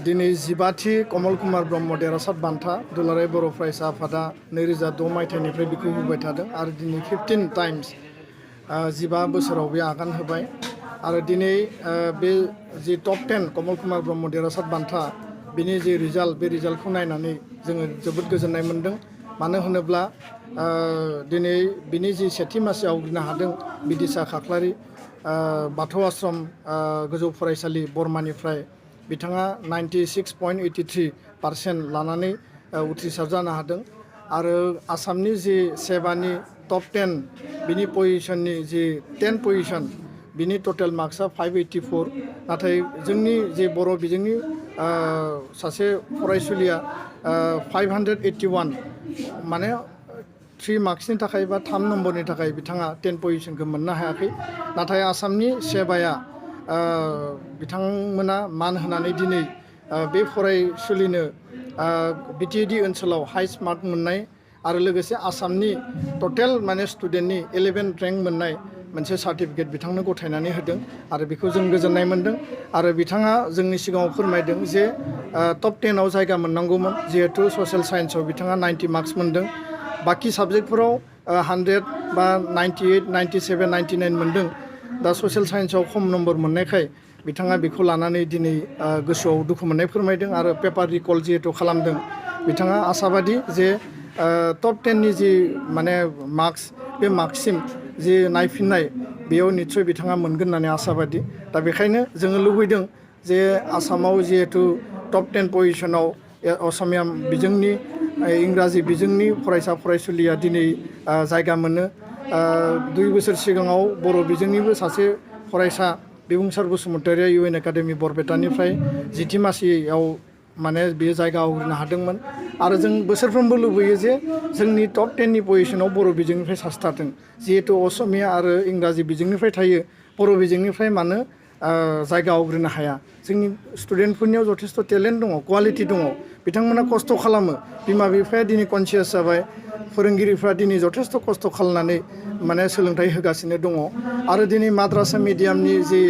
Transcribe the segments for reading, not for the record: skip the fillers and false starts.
दिनै 15थि कमल कुमार ब्रह्म देरहासात बान्था दुलाराय बर' फरायसा आफादा 2006 मायथाइनिफ्राय बेखौ होबाय थादों आरो दिनै 15 टाइम्स 15 बोसोराव बे आगान होबाय आरो दिनै बे जि टप 10 कमल कुमार ब्रह्म देरहासात बान्था बिनि जे रिजाल्ट बे रिजाल्टखौ नायनानै जोङो जोबोद गोजोननाय मोन्दों। मानो होनोब्ला दिनै बिनि जि सेथि मासि आवग्रिनो हादों बिदिसा खाख्लारि बाथौ आश्रम गोजौ फरायसालि बर्मानिफ्राय बिथाङा 96.83% लानानै उथ्रिसार जानो हादों आरो आसामनि जि सेबानि टप 10 बिनि पजिशननि जि 10 पजिशन बिनि टटेल मार्क्सआ 584 नाथाय जोंनि जे बर' बिजोंनि सासे फरायसुलिया 581 माने 3 मार्क्सनि थाखाय बा 3 नम्बरनि थाखाय बिथाङा 10 पजिशनखौ मोननो हायाखै नाथाय आसामनि सेबाया बिथांमोना मान होनानै दिनै बे फरायसुलिनो बिटिएडि ओनसोलाव हाइस्ट मार्क मोननाय आरो लोगोसे आसामनि टटेल माने स्टुडेन्टनि 11 रेंक मोननाय मोनसे सार्टिफिकेट बिथांनो गथायनानै होदों आरो बेखौ जों गोजोननाय मोन्दों आरो बिथाङा जोंनि सिगाङाव फोरमायदों जे टप 10 आव जायगा मोननांगौमोन जिहेतु ससियेल साइन्सआव बिथाङा 90 मार्क्स मोन्दों बाकी साबजेक्टफोराव 100 बा 98 97 99 मोन्दों दा ससियेल साइन्सआव खम नम्बर मोननायखाय बिथाङा बेखौ लानानै दिनै गोसोआव दुखु मोननाय फोरमायदों आरो पेपार रिकल जिहेतु खालामदों बिथाङा आसाबादि जे टप 10 नि जि माने मार्क्स बे मार्क्ससिम जि नायफिननाय बेयाव निस्सय बिथाङा मोनगोन होननानै आसाबादि दा बेखायनो जोङो लुबैदों जे आसामाव जिहेतु टप 10 पजिशनाव असमिया बिजोंनि इंराजि बिजोंनि फरायसा फरायसुलिया दिनै जायगा मोनो 2 बोसोर सिगाङाव बर' बिजोंनिबो सासे फरायसा बिबुंसार बसुमतारिया इउएन एकाडेमि बरपेटानिफ्राय 10थि मासियाव माने बेयो जायगा आवग्रिनो हादोंमोन आरो जों बोसोरफ्रोमबो लुबैयो जे जोंनि टप 10 नि पजिशनाव बर' बिजोंनिफ्राय सासे थाथों जिहेतु असमिया आरो इंराजि बिजोंनिफ्राय थायो बर' बिजोंनिफ्राय मानो जायगा आवग्रिनो हाया जोंनि स्टुडेन्टफोरनियाव जथेस्थ टेलेन्ट दङ क्वालिटि दङ बिथांमोना खस्थ' खालामो बिमा बिफाया दिनै कनसियास जाबाय फोरोंगिरिफ्रा दिनै जथेस्थ खस्थ' खालामनानै माने सोलोंथाइ होगासिनो दङ आरो दिनै माद्रासा मिडियामनि जि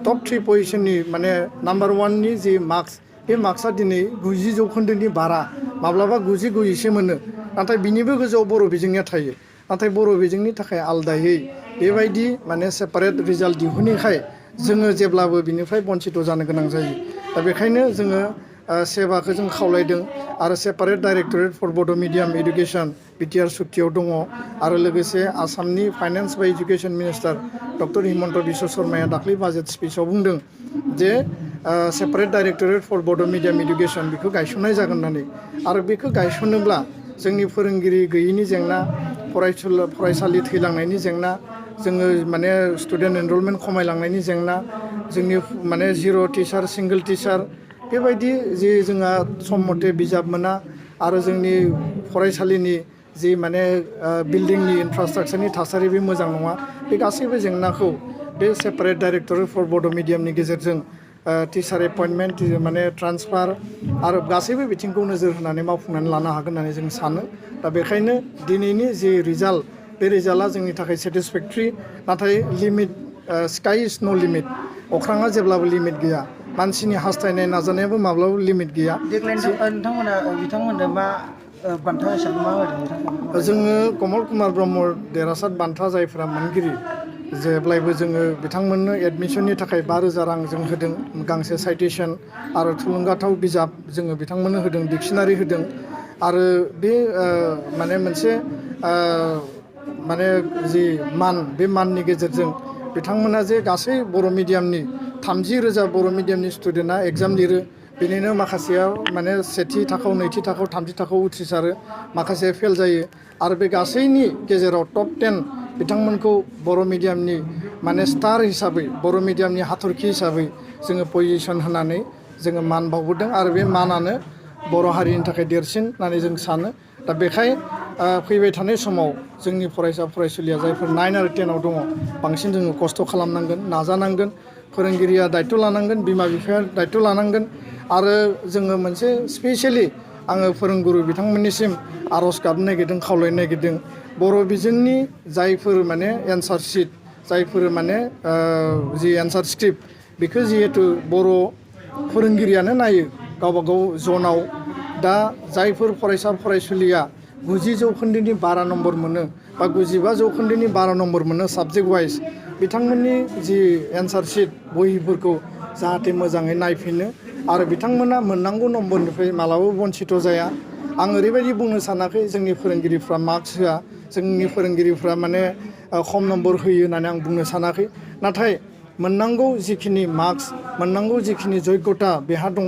टप 3 पजिशननि माने नाम्बार 1 नि जि मार्क्स बे मार्क्सआ दिनै 90 जौखोन्दोनि बारा माब्लाबा 90 गुजिसे मोनो नाथाय बिनिबो गोजौआव बर' बिजोंनिया थायो नाथाय बर' बिजोंनि थाखाय आलदायै बेबायदि माने सेपारेट रिजाल्ट दिहुनैखाय जोङो जेब्लाबो बिनिफ्राय बन्सित जानो गोनां जायो दा बेखायनो जोङो सेबाखौ जों खावलायदों आरो सेपारेट डाइरेक्टरेट फर बड' मिडियाम एडुकेसन बिटिआर सुक्तियाव दङ आरो लोगोसे आसामनि फाइनान्स बा education minister doctor Himanta Biswa शर्माया दाख्लै बाजेट स्पिचआव बुंदों जे सेपारेट डाइरेक्टरेट फर बड' मिडियाम एडुकेसन बेखौ गायसननाय जागोन होननानै आरो बेखौ गायसनोब्ला जोंनि फोरोंगिरि गैयैनि जेंना फरायसालि थैलांनायनि जेंना जोङो माने स्टुडेन्ट एनरलमेन्ट खमायलांनायनि जेंना जोंनि माने जिर' टिचार सिंगल टिचार बेबायदि जे जोंहा सम मथे बिजाब मोना आरो जोंनि फरायसालिनि जि माने बिल्डिंनि इनफ्रास्ट्राक्चारनि थासारि बे मोजां नङा बे गासैबो जेंनाखौ बे सेपारेट डाइरेक्टरेट फर बड' मिडियामनि गेजेरजों टिचार एपइन्टमेन्ट माने ट्रान्सफार आरो गासैबो बिथिंखौ नोजोर होनानै मावफुंनानै लानो हागोन होननानै जों सानो दा बेखायनो दिनैनि जि रिजाल्ट बे रिजाल्टआ जोंनि थाखाय सेटिसफेक्टरि नाथाय लिमिट स्काइ इज न' लिमिट अख्राङा जेब्लाबो लिमिट गैया मानसिनि हास्थायनाय नाजानायाबो माब्लाबाबो लिमिट गैया बिथांमोननो मा बान्था हिसाबै मा होदों जोङो कमल कुमार ब्रह्म देरहासात बान्था जायफ्रा मोनगिरि जेब्लायबो जोङो बिथांमोननो एडमिसननि थाखाय 5,000 रां जों होदों गांसे साइटेसन आरो थुलुंगाथाव बिजाब जोङो बिथांमोननो होदों डिक्सनारि होदों आरो बे माने मोनसे माने जि मान बे माननि गेजेरजों बिथांमोना जे गासै बर' मिडियामनि 30,000 बर' मिडियामनि स्टुडेन्टआ एग्जाम लिरो बेनिनो माखासेया माने सेथि थाखोआव नैथि थाखोआव थामथि थाखोआव उथ्रिसारो माखासे फेल जायो आरो बे गासैनि गेजेराव टप 10 बिथांमोनखौ बर' मिडियामनि माने स्टार हिसाबै बर' मिडियामनि हाथरखि हिसाबै जोङो पजिसन होनानै जोङो मान बावबोदों आरो बे मानानो बर' हारिनि थाखाय देरसिन होननानै जों सानो दा बेखाय फैबाय थानाय समाव जोंनि फरायसा फरायसुलिया जायफोर 9 आरो 10 आव दङ बांसिन जोङो खस्थ' खालामनांगोन नाजानांगोन फोरोंगिरिया दायथ' लानांगोन बिमा बिफाया दायथ' लानांगोन आरो जोङो मोनसे स्पेसियेलि आङो फोरोंगुरु बिथांमोननिसिम आर'ज गाबनो नागिरदों खावलायनो नागिरदों बर' बिजोंनि जायफोर माने एन्सार शीट जायफोर माने जि एन्सार स्क्रिप्ट बेखौ जिहेतु बर' फोरोंगिरियानो नायो गावबा गाव जनाव दा जायफोर फरायसा फरायसुलिया 90 जौखोन्दोनि 12 नम्बर मोनो बा 95 जौखोन्दोनि 12 नम्बर मोनो साबजेक्ट वाइज बिथांमोननि जि एन्सार शीट बहिफोरखौ जाहाथे मोजाङै नायफिनो आरो बिथांमोना मोननांगौ नम्बरनिफ्राय मालाबाबो बन्सित जाया आं ओरैबायदि बुंनो सानाखै जोंनि फोरोंगिरिफ्रा मार्क्स होआ जोंनि फोरोंगिरिफ्रा माने खम नम्बर होयो होननानै आं बुंनो सानाखै नाथाय मोननांगौ जिखिनि मार्क्स मोननांगौ जिखिनि जग्यता बेहा दङ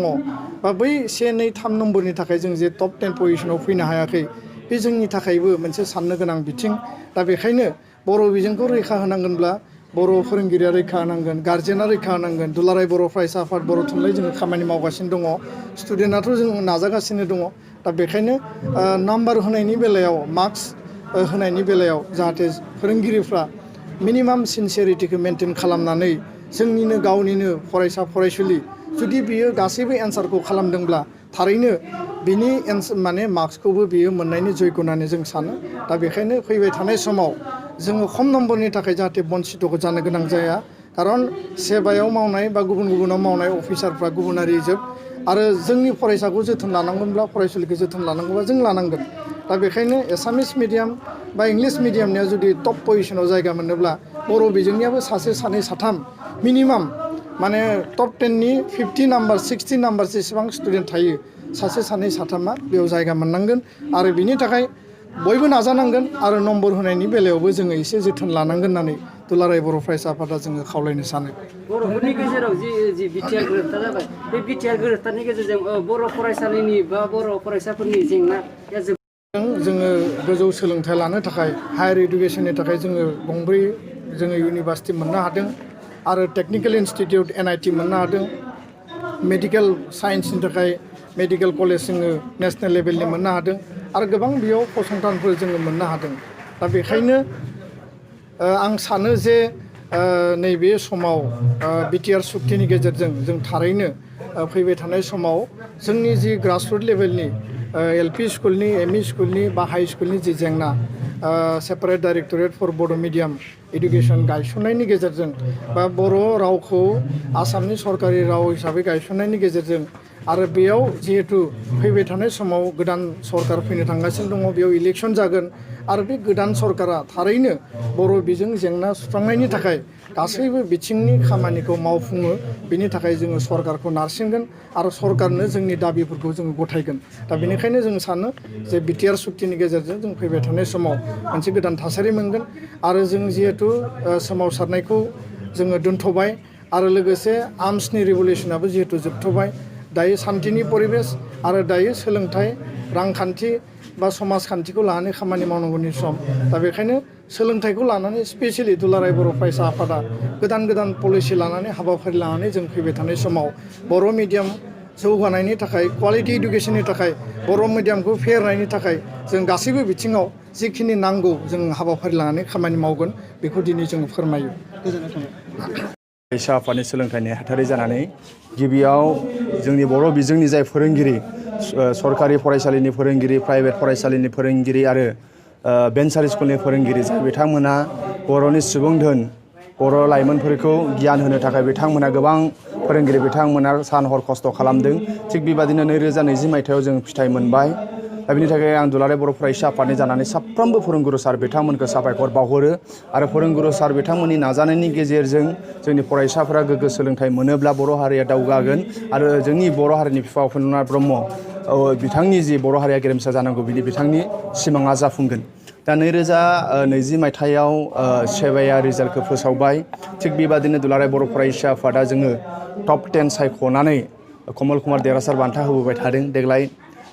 बा बै 1, 2, 3 नम्बरनि थाखाय जों जे टप 10 पजिशनाव फैनो हायाखै बे जोंनि थाखायबो मोनसे साननो गोनां बिथिं दा बेखायनो बर' बिजोंखौ रैखा होनांगोनब्ला बर' फोरोंगिरिया रैखा होनांगोन गार्जेना रैखा होनांगोन दुलाराय बर' फरायसा आफाद बर' थुनलाइ जोङो खामानि मावगासिनो दङ स्टुडेन्टआथ' जों नाजागासिनो दङ दा बेखायनो नाम्बार होनायनि बेलायाव मार्क्स होनायनि बेलायाव जाहाथे फोरोंगिरिफ्रा मिनिमाम सिनसियारिटिखौ मेनटेन खालामनानै जोंनिनो गावनिनो फरायसा फरायसुलि जुदि बियो गासैबो एन्सारखौ खालामदोंब्ला थारैनो बिनि माने मार्क्सखौबो बियो मोननायनि जयग' होननानै जों सानो दा बेखायनो फैबाय थानाय समाव जोङो खम नम्बरनि थाखाय जाहाथे बन्सितखौ जानो गोनां जाया खारन सेबायाव मावनाय बा गुबुनाव मावनाय अफिसारफ्रा गुबुनारि जोब आरो जोंनि फरायसाखौ जोथोन लानांगोनब्ला फरायसुलिखौ जोथोन लानांगौबा जों लानांगोन दा बेखायनो एसामिस मिडियाम बा इंलिस मिडियामनिया जुदि टप पजिशनाव जायगा मोनोब्ला बर' बिजोंनियाबो सासे सानै साथाम मिनिमाम माने टप 10नि 50 नाम्बार 60 नाम्बार जेसेबां स्टुडेन्ट थायो सासे सानै साथामा बेयाव जायगा मोननांगोन आरो बिनि थाखाय बयबो नाजानांगोन आरो नम्बर होनायनि बेलायावबो जोङो एसे जोथोन लानांगोन होननानै दुलाराय बर' फरायसा आफादा जोङो खावलायनो सानो बर'फोरनि गेजेराव जि बिटिआर गोरोबथा जाबाय बे बिटिआर गोरोबथानि गेजेरजों बर' फरायसालिनि बा बर' फरायसाफोरनि जेंनाया जोङो गोजौ सोलोंथाइ लानो थाखाय हायार इडुकेसननि थाखाय जोङो गंब्रै जोङो इउनिभार्सिटि मोननो हादों आरो टेक्निकेल इनस्टिटिउट NIT मोननो हादों मेडिकेल साइन्सनि थाखाय मेडिकेल कलेज जोङो नेसनेल लेभेलनि मोननो हादों आरो गोबां बेयाव फसंथानफोर जोङो मोननो हादों दा बेखायनो आं सानो जे नैबे समाव बिटिआर सुक्तिनि गेजेरजों जों थारैनो फैबाय थानाय समाव जोंनि जि ग्रासरुट लेभेलनि LP स्कुलनि ME स्कुलनि बा हाइ स्कुलनि जि जेंना सेपारेट डाइरेक्टरेट फर बड' मिडियाम इडुकेसन गायसननायनि गेजेरजों बा बर' रावखौ आसामनि सरकारि राव हिसाबै गायसननायनि गेजेरजों आरो बेयाव जिहेतु फैबाय थानाय समाव गोदान सरकार फैनो थांगासिनो दङ बेयाव इलेक्सन जागोन आरो बे गोदान सरकारा थारैनो बर' बिजों जेंना सुस्रांनायनि थाखाय गासैबो बिथिंनि खामानिखौ मावफुङो बिनि थाखाय जोङो सरकारखौ नारसिनगोन आरो सरकारनो जोंनि दाबिफोरखौ जोङो गथायगोन दा बेनिखायनो जों सानो जे बिटिआर सुक्तिनि गेजेरजों जों फैबाय थानाय समाव मोनसे गोदान थासारि मोनगोन आरो जों जिहेतु सोमावसारनायखौ जोङो दोनथ'बाय आरो लोगोसे आर्मसनि रिभलिउसनाबो जिहेतु जोबथ'बाय दायो सान्थिनि परिबेस आरो दायो सोलोंथाइ रांखान्थि बा समाजखान्थिखौ लानानै खामानि मावनांगौनि सम दा बेखायनो सोलोंथाइखौ लानानै स्पेसियेलि दुलाराय बर' फरायसा आफादा गोदान पलिसि लानानै हाबाफारि लानानै जों फैबाय थानाय समाव बर' मिडियाम जौगानायनि थाखाय क्वालिटि इडुकेसननि थाखाय बर' मिडियामखौ फेहेरनायनि थाखाय जों गासैबो बिथिङाव जिखिनि नांगौ जों हाबाफारि लानानै खामानि मावगोन बेखौ दिनै जों फोरमायो गोजोननाय थाबाय फरायसा आफादनि सोलोंथाइ नेहाथारि जानानै गिबियाव जोंनि बर' बिजोंनि जाय फोरोंगिरि सरकारि फरायसालिनि फोरोंगिरि प्राइभेट फरायसालिनि फोरोंगिरि आरो भेन्सार स्कुलनि फोरोंगिरि जाय बिथांमोना बर'नि सुबुं धोन बर' लाइमोनफोरखौ गियान होनो थाखाय बिथांमोना गोबां फोरोंगिरि बिथांमोना सान हर खस्थ' खालामदों थिग बेबादिनो 2020 मायथाइयाव जों फिथाइ मोनबाय दा बिनि थाखाय आं दुलाराय बर' फरायसा आफादनि जानानै साफ्रोमबो फोरोंगुरु सार बिथांमोनखौ साबायखर बावहरो आरो फोरोंगुरु सार बिथांमोननि नाजानायनि गेजेरजों जोंनि फरायसाफोरा गोग्गो सोलोंथाइ मोनोब्ला बर' हारिया दावगागोन आरो जोंनि बर' हारिनि बिफा उपेन्द्रनाथ ब्रह्म बिथांनि जि बर' हारिया गेरेमसा जानांगौ बिथांनि सिमाङा जाफुंगोन दा 2020 मायथाइयाव सेबाया रिजाल्टखौ फोसावबाय थिग बेबादिनो दुलाराय बर' फरायसा आफादा जोङो टप 10 सायख'नानै कमल कुमार देरहासार बान्था होबोबाय थादों देग्लाय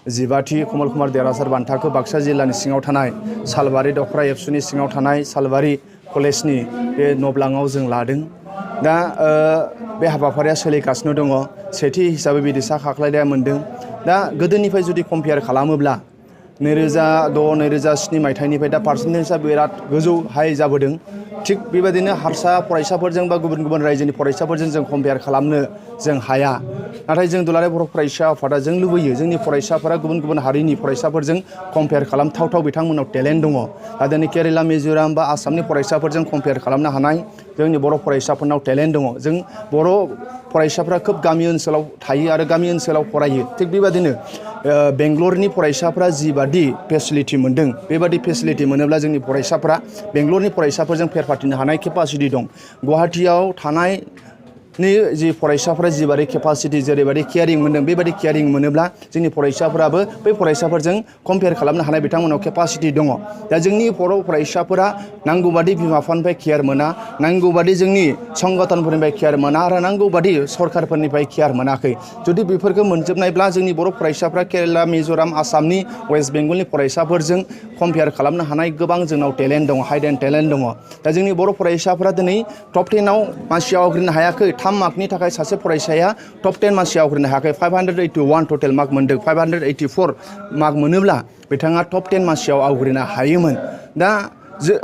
15थि कमल कुमार देरहासार बान्थाखौ बाक्सा जिल्लानि सिङाव थानाय सालबारि दखरा एबसुनि सिङाव थानाय सालबारि कलेजनि बे नब्लाङाव जों लादों दा बे हाबाफारिया सोलिगासिनो दङ सेथि हिसाबै बिदिसा खाख्लायनाया मोनदों दा गोदोनिफ्राय जुदि कम्पेयार खालामोब्ला 2006 2007 मायथाइनिफ्राय दा पार्सेन्टेजआ बिराद गोजौ हाइ जाबोदों थिग बेबायदिनो हारसा फरायसाफोरजों बा गुबुन गुबुन रायजोनि फरायसाफोरजों जों कम्पेयार खालामनो जों हाया नाथाय जों दुलाराय बर' फरायसा आफादा जों लुबैयो जोंनि फरायसाफोरा गुबुन गुबुन हारिनि फरायसाफोरजों कम्पेयार खालामथावथाव बिथांमोनाव टेलेन्ट दङ दा दिनै केरेला मिज'राम बा आसामनि फरायसाफोरजों कम्पेयार खालामनो हानाय जोंनि बर' फरायसाफोरनाव टेलेन्ट दङ जों बर' फरायसाफ्रा खोब गामि ओनसोलाव थायो आरो गामि ओनसोलाव फरायो थिग बेबादिनो बेंगलरनि फरायसाफ्रा जिबादि फेसिलिटि मोन्दों बेबादि फेसिलिटि मोनोब्ला जोंनि फरायसाफ्रा बेंगलरनि फरायसाफोरजों फेर फाथिनो हानाय केपासिटि दं गुवाहाटियाव थानाय जि फरायसाफोरा जिबादि केपासिटि जेरैबायदि केयारिं मोनदों बेबायदि केयारिं मोनोब्ला जोंनि फरायसाफोराबो बै फरायसाफोरजों कम्पेयार खालामनो हानाय बिथांमोनाव केपासिटि दङ दा जोंनि बर' फरायसाफोरा नांगौबादि बिमा बिफानिफ्राय केयार मोना नांगौबादि जोंनि संगठनफोरनिफ्राय केयार मोना आरो नांगौबादि सरकारफोरनिफ्राय केयार मोनाखै जुदि बेफोरखौ मोनजोबनायब्ला जोंनि बर' फरायसाफ्रा केरेला मिज'राम आसामनि वेस्ट बेंगलनि फरायसाफोरजों कम्पेयार खालामनो हानाय गोबां जोंनाव टेलेन्ट दङ हाइडेन टेलेन्ट दङ दा जोंनि बर' फरायसाफोरा दिनै टप 10आव मासियाव आवग्रिनो हायाखै 3 मार्कनि थाखाय सासे फरायसाया टप 10 मासियाव आवग्रिनो हायाखै 581 टटेल मार्क मोनदों 584 मार्क मोनोब्ला बिथाङा टप 10 मासियाव आवग्रिनो हायोमोन दा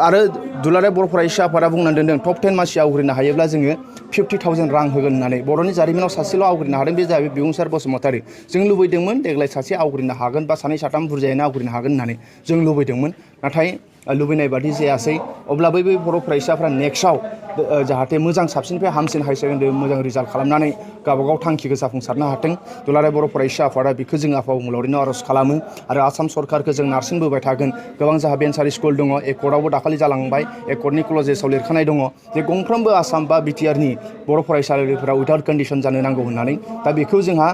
आरो दुलाराय बर' फरायसा आफादा बुंनानै दोनदों टप 10 मासियाव आवग्रिनो हायोब्ला जोङो 50,000 रां होगोन होननानै बर'नि जारिमिनाव सासेल' आवग्रिनो हादों बे जाहैबाय बिबुंसार बसुमतारी जों लुबैदोंमोन देग्लाय सासे आवग्रिनो हागोन बा सानै साथाम बुरजायैनो आवग्रिनो हागोन होननानै जों लुबैदोंमोन नाथाय लुबैनाय बादि जायासै अब्ला बै बर' फरायसाफ्रा नेक्स्टआव जाहाथे मोजां साबसिननिफ्राय हामसिन हायार सेकेन्डारि मोजां रिजाल्ट खालामनानै गावबागाव थांखिखौ जाफुंसारनो हाथों दुलाराय बर' फरायसा आफादा बेखौ जों आफा अबंलावरिनाव आर'ज खालामो आरो आसाम सरकारखौ जों नारसिनबोबाय थागोन गोबां जोंहा भेन्सार स्कुल दङ एकर्डआवबो दाखालि जालांबाय एकर्डनि क्लजेसाव लिरखानाय दङ जे गंफ्रोमबो आसाम बा बिटिआरनि बर' फरायसालिफोरा उइदाउट कन्डिसन जानो नांगौ होननानै दा बेखौ जोंहा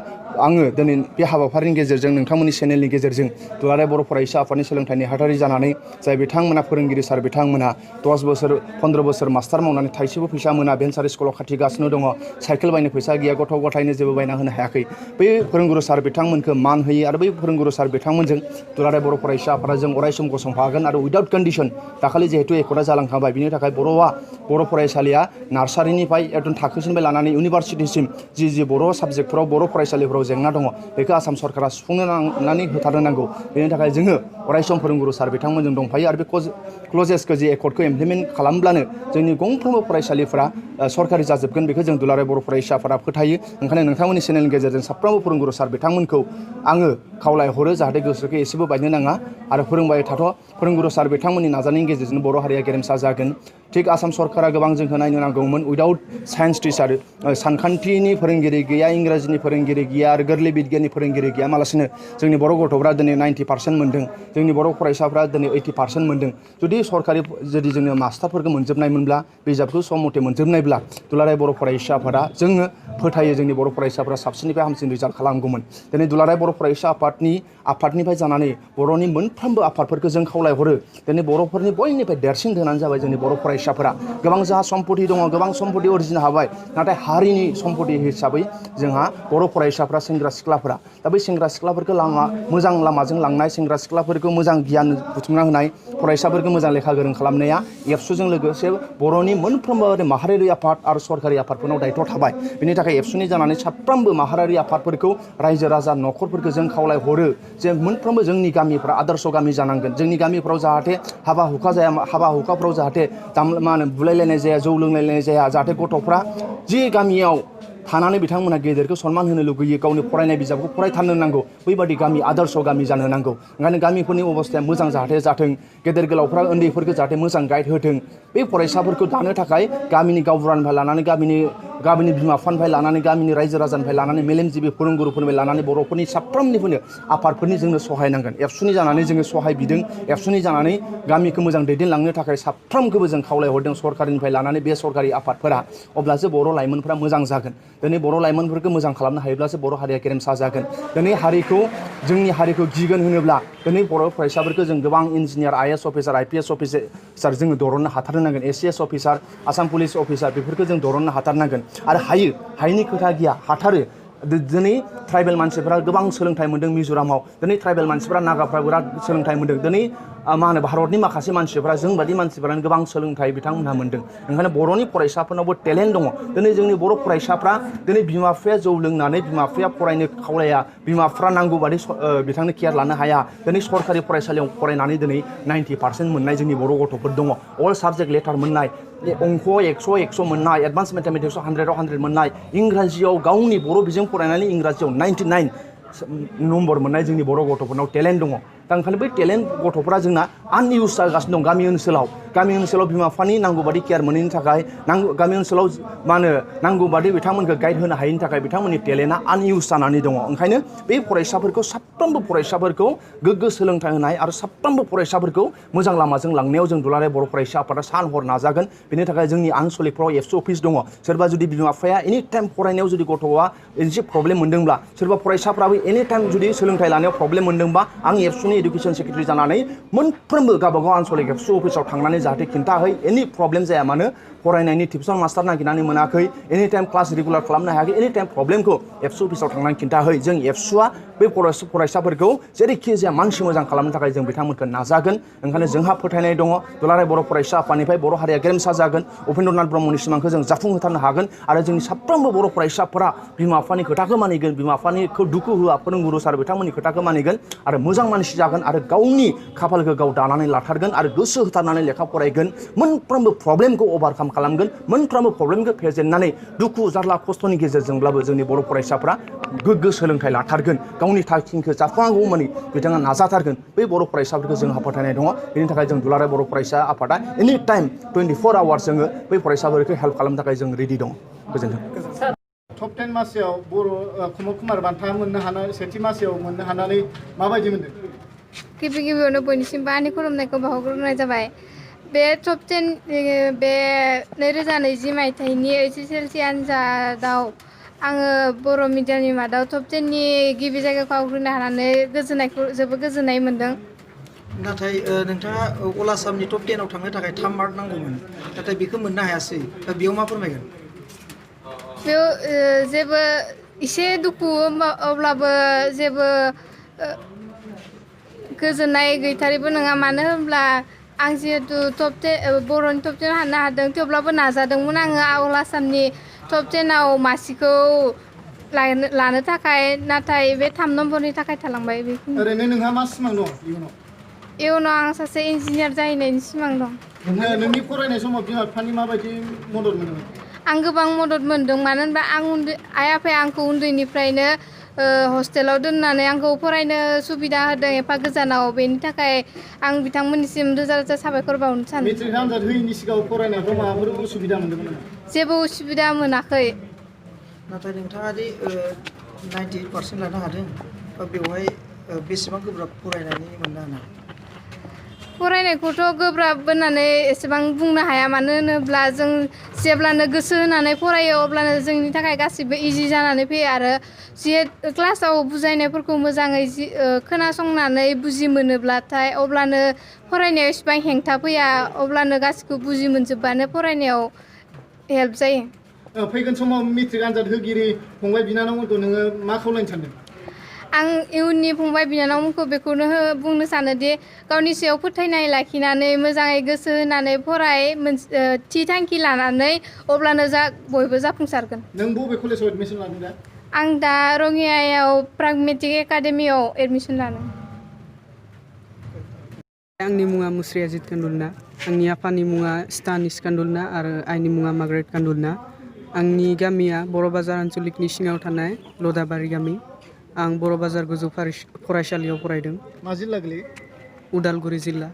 आङो दिनै बे हाबाफारिनि गेजेरजों नोंथांमोननि चेनेलनि गेजेरजों दुलाराय बर' फरायसा आफादनि सोलोंथाइ नेहाथारि जानानै जाय बिथांमोना फोरोंगिरि सार बिथांमोना 10 बोसोर 15 बोसोर मास्टार मावनानै थाइसेबो फैसा मोना भेन्सार स्कुलाव खाथिगासिनो दङ साइकेल बायनो फैसा गैया गथ' गथायनो जेबो बायना होनो हायाखै बै फोरोंगुरु सार बिथांमोनखौ मान होयो आरो बै फोरोंगुरु सार बिथांमोनजों दुलाराय बर' फरायसा आफादा जों अरायसम गसंफागोन आरो उइदाउट कन्डिसन दाखालि जिहेतु एकर्डआ जालांखाबाय बिनि थाखाय बर' फरायसालिया नार्सारिनिफ्राय एकदम थाखोसिनिफ्राय लानानै इउनिभारसिटिसिम जि बर' साबजेक्टफोराव बर' फरायसालिफोराव जेंना दङ बेखौ आसाम सरकारा सुफुंनो नांनानै होथारनो नांगौ बेनि थाखाय जोङो अरायसम फोरोंगुरु सार बिथांमोनजों दंफायो आरो बे क्लजेसखौ जे एकर्डखौ इमप्लिमेन्ट खालामब्लानो जोंनि गंफ्रोमबो फरायसालिफोरा सरकारि जाजोबगोन बेखौ जों दुलाराय बर' फरायसा आफादा फोथायो ओंखायनो नोंथांमोननि चेनेलनि गेजेरजों साफ्रोमबो फोरोंगुरु सार बिथांमोनखौ आङो खावलायहरो जाहाथे गोसोखौ एसेबो बायनो नाङा आरो फोरोंबाय थाथ' फोरोंगुरु सार बिथांमोननि नाजानायनि गेजेरजों बर' हारिया गेरेमसा जागोन थिग आसाम सरकारा गोबां जोंखौ नायनो नांगौमोन उइदाउट साइन्स टिचार सानखान्थिनि फोरोंगिरि गैया इंराजिनि फोरोंगिरि गैया आरो गोरलै बिगियाननि फोरोंगिरि गैया मालासिनो जोंनि बर' गथ'फ्रा दिनै 90% मोन्दों जोंनि बर' फरायसाफ्रा दिनै 80% मोन्दों जुदि जोङो मास्टारफोरखौ मोनजोबनायमोनब्ला बिजाबखौ सम मथे मोनजोबनायब्ला दुलाराय बर' फरायसा आफादा जोङो फोथायो जोंनि बर' फरायसाफ्रा साबसिननिफ्राय हामसिन रिजाल्ट खालामगौमोन दिनै दुलाराय बर' फरायसा आफादनिफ्राय जानानै बर'नि मोनफ्रोमबो आफादफोरखौ जों खावलायहरो दिनै बर'फोरनि बयनिफ्राय देरसिन धोनानो जाबाय जोंनि बर' फरायसाफोरा गोबां जोंहा सम्पति दङ गोबां सम्पति अरजिनो हाबाय नाथाय हारिनि सम्पति हिसाबै जोंहा बर' फरायसाफ्रा सेंग्रा सिख्लाफोरा दा बै सेंग्रा सिख्लाफोरखौ मोजां लामाजों लांनाय सेंग्रा सिख्लाफोरखौ मोजां गियान बुथुमना होनाय फरायसाफोरखौ मोजां लेखा गोरों खालामनाया एबसुजों लोगोसे बर'नि मोनफ्रोमबो माहारियारि आफाद आरो सरकारि आफादफोरनाव दायथ' थाबाय बेनि थाखाय एबसुनि जानानै साफ्रोमबो माहारियारि आफादफोरखौ रायजो राजा न'खरफोरखौ जों खावलायहरो जे मोनफ्रोमबो जोंनि गामिफ्रा आदर्श गामि जानांगोन जोंनि गामिफ्राव जाहाथे हाबा हुखाफ्राव जाहाथे बुलायलायनाय जाया जौ लोंलायनाय जाया जाहाथे गथ'फ्रा जि गामियाव थानानै बिथांमोना गेदेरखौ सनमान होनो लुगैयो गावनि फरायनाय बिजाबखौ फरायथारनो नांगौ बैबादि गामि आदर्श गामि जानो नांगौ ओंखायनो गामिफोरनि अबस्थाया मोजां जाहाथे जाथों गेदेर गोलावफ्रा उन्दैफोरखौ जाहाथे मोजां गाइड होथों बे फरायसाफोरखौ दानो थाखाय गामिनि गावबुरानिफ्राय लानानै गामिनि बिमा बिफानिफ्राय लानानै गामिनि रायजो राजानिफ्राय लानानै मेलेमजिबि फोरोंगुरुफोरनिफ्राय लानानै बर'फोरनि साफ्रोमनिफ्रायनो आफादफोरनि जोंनो सहाय नांगोन एबसुनि जानानै जोङो सहाय बिदों एबसुनि जानानै गामिखौ मोजां दैदेनलांनो थाखाय साफ्रोमखौबो जों खावलायहरदों सरकारनिफ्राय लानानै बे सरकारि आफादफोरा अब्लासो बर' लाइमोनफोरा मोजां जागोन दिनै बर' लाइमोनफोरखौ मोजां खालामनो हायोब्लासो बर' हारिया गेरेमसा जागोन दिनै जोंनि हारिखौ गिगोन होनोब्ला दिनै बर' फरायसाफोरखौ जों गोबां engineer IAS officer IPS officer जोङो दरननो हाथारनांगोन ACS officer Assam police officer बेफोरखौ जों दरननो हाथारनांगोन आरो हायिनि खोथा गैया हाथारो दिनै ट्राइबेल मानसिफ्रा गोबां सोलोंथाइ मोन्दों मिज'रामाव दिनै ट्राइबेल मानसिफ्रा नागाफ्रा बिराद सोलोंथाइ मोन्दों दिनै मा होनो भारतनि माखासे मानसिफ्रा जोंबादि मानसिफ्रानो गोबां सोलोंथाइ बिथांमोनहा मोन्दों ओंखायनो बर'नि फरायसाफोरनावबो टेलेन्ट दङ दिनै जोंनि बर' फरायसाफ्रा दिनै बिमा बिफाया जौ लोंनानै बिमा बिफाया फरायनो खावलाया बिमा बिफाफ्रा नांगौ बादि बिथांनो केयार लानो हाया दिनै सरकारि फरायसालियाव फरायनानै दिनै 90% मोननाय जोंनि बर' गथ'फोर दङ अल साबजेक्ट लेटार मोननाय अंक 100 मोननाय एडभान्स मेथामेटिक्सआव 100 मोननाय इंराजियाव गावनि बर' बिजों फरायनानै इंराजियाव 99 नम्बर मोननाय जोंनि बर' गथ'फोरनाव टेलेन्ट दङ दा ओंखायनो बै टेलेन्ट गथ'फोरा जोंना आनइउस जागासिनो दं गामि ओनसोलाव बिमा बिफानि नांगौ बादि केयार मोनैनि थाखाय गामि ओनसोलाव मा होनो नांगौ बादि बिथांमोनखौ गाइड होनो हायैनि थाखाय बिथांमोननि टेलेन्टआ आनइउस जानानै दङ ओंखायनो बे फरायसाफोरखौ साफ्रोमबो फरायसाफोरखौ गोग्गो सोलोंथाइ होनाय आरो साफ्रोमबो फरायसाफोरखौ मोजां लामाजों लांनायाव जों दुलाराय बर' फरायसा आफादा सान हर नाजागोन बेनि थाखाय जोंनि आनसलिकफ्राव एबसु अफिस दङ सोरबा जुदि बिमा बिफाया एनि टाइम फरायनायाव जुदि गथ'आ एसे प्रब्लेम मोन्दोंब्ला सोरबा फरायसाफ्राबो एनि टाइम जुदि सोलोंथाइ लानायाव प्रब्लेम मोन्दोंबा आं एबसुनि एडुकेसन सेक्रेटारि जानानै मोनफ्रोमबो गावबागाव आनसलिक एबसु अफिसाव थांनानै जाहाथे खिन्थाहै एनि प्रब्लेम जाया मानो फरायनायनि टिउसन मास्टार नागिरनानै मोनाखै एनि टाइम क्लास रेगुलार खालामनो हायाखै एनि टाइम प्रब्लेमखौ एबसु अफिसाव थांनानै खिन्थाहै जों एबसुआ बे फरायसाफोरखौ जेरैखि जाया मानसि मोजां खालामनो थाखाय जों बिथांमोनखौ नाजागोन ओंखायनो जोंहा फोथायनाय दङ दुलाराय बर' फरायसा आफादनिफ्राय बर' हारिया गेरेमसा जागोन उपेन्द्रनाथ ब्रह्मनि सिमांखौ जों जाफुंहोथारनो हागोन आरो जोंनि साफ्रोमबो बर' फरायसाफोरा बिमा बिफानि खोथाखौ मानिगोन बिमा बिफानिखौ दुखु होआ फोरोंगुरु सार बिथांमोननि खोथाखौ मानिगोन आरो मोजां मानसि जागोन आरो गावनि खाफालखौ गाव दानानै लाथारगोन आरो गोसो होथारनानै लेखा फरायगोन मोनफ्रोमबो प्रब्लेमखौ अभारकाम खालामगोन मोनफ्रोमबो प्रब्लेमखौ फेजेननानै दुखु जारला खस्थ'नि गेजेरजोंब्लाबो जोंनि बर' फरायसाफ्रा गोग्गो सोलोंथाइ लाथारगोन गावनि थांखिखौ जाफुंनांगौमानि बिथाङा नाजाथारगोन बै बर' फरायसाफोरखौ जोंहा फोथायनाय दङ बेनि थाखाय जों दुलाराय बर' फरायसा आफादा एनि टाइम 24 आवार्स जोङो बै फरायसाफोरखौ हेल्प खालामनो थाखाय जों रेडि दङ गोजोन्थों टप 10 मासियाव बर' कमल कुमार बान्था मोननो हानाय सेथि मासियाव मोननो हानानै माबायदि मोनदों गिबियावनो बयनिसिमबो आंनि खुलुमनायखौ बावहरग्रोनाय जाबाय बे टप 10 बे 2020 मायथाइनि HSLC आनजादाव आङो बर' मिडियामनि मादाव टप 10 नि गिबि जायगाखौ आवग्रिनो हानानै जोबोद गोजोननाय मोन्दों नाथाय नोंथाङा अल आसामनि टप 10 आव थांनो थाखाय 3 मार्क नांगौमोन नाथाय बेखौ मोननो हायासै बेयाव मा फोरमायगोन बेयाव जेबो एसे दुखु अब्लाबो जेबो गोजोननाय गैथारैबो नङा मानो होनब्ला आं जिहेतु बर'नि टप 10 हाननो हादों थेवब्लाबो नाजादोंमोन आङो अल आसामनि टप 10 आव मासिखौ लानो थाखाय नाथाय बे 3 नम्बरनि थाखाय थालांबाय बेखिनि ओरैनो नोंहा मा सिमां दं इयुनाव आं सासे इन्जिनियार जाहैनायनि सिमां दं नोंनि फरायनाय समाव बिमा बिफानि माबायदि मदद मोनोमोन आं गोबां मदद मोनदों मानो होनबा आइ आफाया आंखौ उन्दैनिफ्रायनो हस्टेलाव दोननानै आंखौ फरायनो सुबिदा होदों एफा गोजानाव बेनि थाखाय आं बिथांमोननिसिम रोजा रोजा साबायखर बावनो सानो मेट्रिक आनजाद होयैनि सिगाङाव फरायनायफ्राव माबाफोर उसुबिदा मोनदोंमोन जेबो उसुबिदा मोनाखै नाथाय नोंथाङा दि 98% लानो हादों बेवहाय बेसेबां गोब्राब फरायनानै मोननो हानाय फरायनायखौथ' गोब्राब होननानै एसेबां बुंनो हाया मानो होनोब्ला जों जेब्लानो गोसो होनानै फरायो अब्लानो जोंनि थाखाय गासिबो इजि जानानै फैयो आरो क्लासाव बुजायनायफोरखौ मोजाङै खोनासंनानै बुजि मोनोब्लाथाय अब्लानो फरायनायाव एसेबां हेंथा फैया अब्लानो गासिखौबो बुजि मोनजोबबानो फरायनायाव हेल्प जायो फैगोन समाव मेट्रिक आनजाद होगिरि फंबाय बिनानावमोनखौ नोङो मा खावलायनो सानदों आं इयुननि फंबाय बिनानावमोनखौ बेखौनो बुंनो सानोदि गावनि सायाव फोथायनाय लाखिनानै मोजाङै गोसो होनानै फराय थि थांखि लानानै अब्लानो बयबो जाफुंसारगोन नों बबे कलेजाव एडमिसन लादों दा आं दा रङियायाव प्रागमेटिक एकाडेमियाव एडमिसन लादों आंनि मुङा मुस्रियाजित कान्दुलना आंनि आफानि मुङा स्टानिस कान्दुलना आरो आइनि मुङा मार्ग्रेट कान्दुलना आंनि गामिया बर' बाजार आनसलिकनि सिङाव थानाय लदाबारि गामि आं बर' बाजार गोजौ फरायसालियाव फरायदों मा जिल्ला गोलैयो उदालगुरि जिल्ला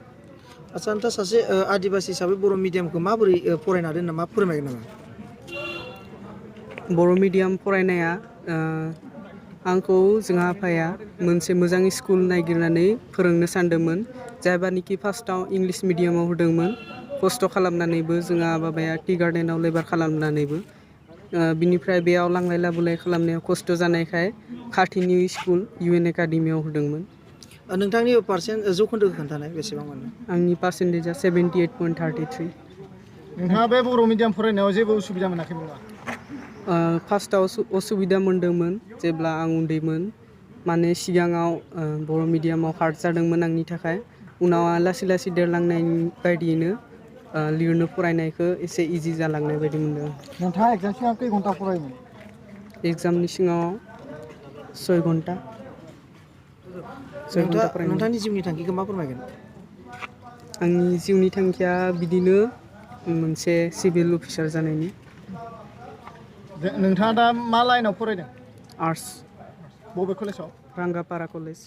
आচ্ছা नोंथाङा सासे आदिबासि हिसाबै बर' मिडियामखौ माबोरै फरायनो हादों नामा फोरमायगोन नामा बर' मिडियाम फरायनाया आंखौ जोंहा आफाया मोनसे मोजां स्कुल नागिरनानै फोरोंनो सानदोंमोन जायबानोखि फार्स्टआव इंलिश मिडियामाव होदोंमोन खस्थ' खालामनानैबो जोंहा बाबाया टि गार्डेनाव लेबार खालामनानैबो बिनिफ्राय बेयाव लांलाय लाबोलाय खालामनायाव खस्थ' जानायखाय खाथिनि स्कुल UN एकाडेमियाव होदोंमोन नोंथांनि जौखोन्दोखौ खोन्थानाय बेसेबां मोनो आंनि पार्सेन्टेजआ 78.33 नोंथाङा बे बर' मिडियाम फरायनायाव जेबो उसुबिदा मोनाखैमोन नामा फार्स्टआव असुबिदा मोनदोंमोन जेब्ला आं उन्दैमोन माने सिगाङाव बर' मिडियामाव हार्ड जादोंमोन आंनि थाखाय उनाव लासै लासै देरलांनाय बायदियैनो लिरनो फरायनायखौ एसे इजि जालांनाय बायदि मोनदों नोंथाङा एग्जाम सिगां खै घन्टा फरायोमोन एग्जामनि सिगाङाव 6 घन्टा नोंथांनि जिउनि थांखिखौ मा फोरमायगोन आंनि जिउनि थांखिया बिदिनो मोनसे सिभिल अफिसार जानायनि नोंथाङा दा मा लाइनाव फरायदों आर्ट्स बबे कलेजाव रांगापारा कलेज